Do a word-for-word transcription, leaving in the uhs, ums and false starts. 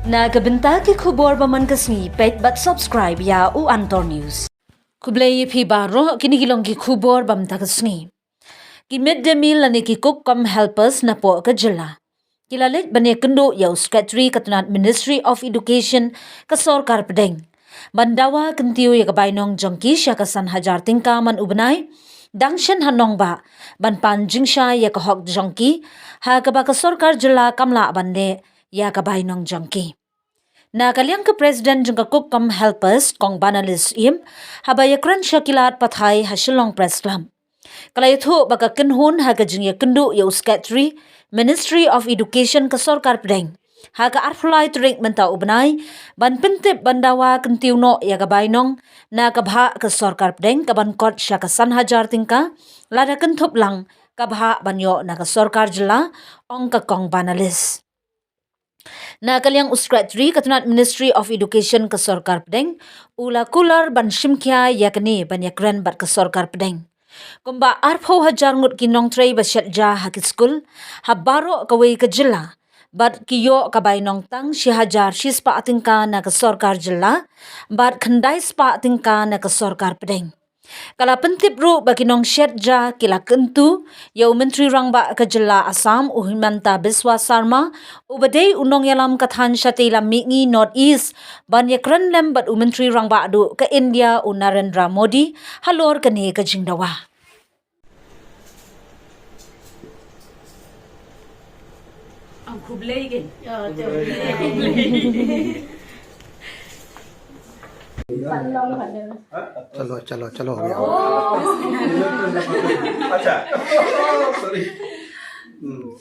Na ka bynta ki khubor ba man ka sngi, peit bad subscribe ïa u Antor News. Khublei ïa phi baroh, kine ki long ki khubor ba mynta ka sngi. Ki mid day meal lane ki cook cum helpers napoh ka jylla ki la leit ban ïakynduh ïa u Secretary ka tnat Ministry of Education ka sorkar pdeng ban dawa kyntiew ïa ka bainong jong ki sha ka san hajar tyngka man u bnai, dang shen ha nongbah ban pan jingshai ïa ka hok jong ki, ha kaba ka sorkar jylla kam lah ban leh ïa ka bainong jong ki. Na ka liang ka President jong ka Cook cum Helpers, Kong Banalis Im, haba ïakren sha ki lad pathai ha Shillong Press Club, ka la ïathuh ba ka kynhun ha ka jingïakynduh ïa u Secretary Ministry of Education ka sorkar pdeng ha ka arphew lai tarik mynta u bnai ban pyntip ban dawa kyntiew noh ïa ka bainong na ka bhah ka sorkar pdeng kaban kot sha ka san hajar tyngka, lada kynthup lang ka bhah ban ïoh na ka sorkar jylla, ong ka Kong Banalis. Na ka liang u Secretary ka tnat Ministry of Education ka sorkar pdeng, u la kular ban shimkhia ïa kane ban ïakren bad ka sorkar pdeng. Kumba arphew hajar ngut ki nongtrei ba shet ja ha ki skul ha baroh kawei ka jylla, bad ki ïoh ka bainong tang shi hajar shispah tyngka na ka sorkar jylla bad khyndai spah tyngka na ka sorkar pdeng. Ka la pyntip ruh ba ki nongshet ja ki la kyntu ïa u Myntri Rangbah ka jylla Assam, u Himanta Biswa Sarma, uba dei u nongïalam ka thaiñ shatei lam mihngi North East, ban ïakren lem bad u Myntri Rangbah duh ka India, u Narendra Modi, halor kane ka jingdawa. Ang khublei kin. Chalo, chalo, chalo. Acha. Sorry. Hmm.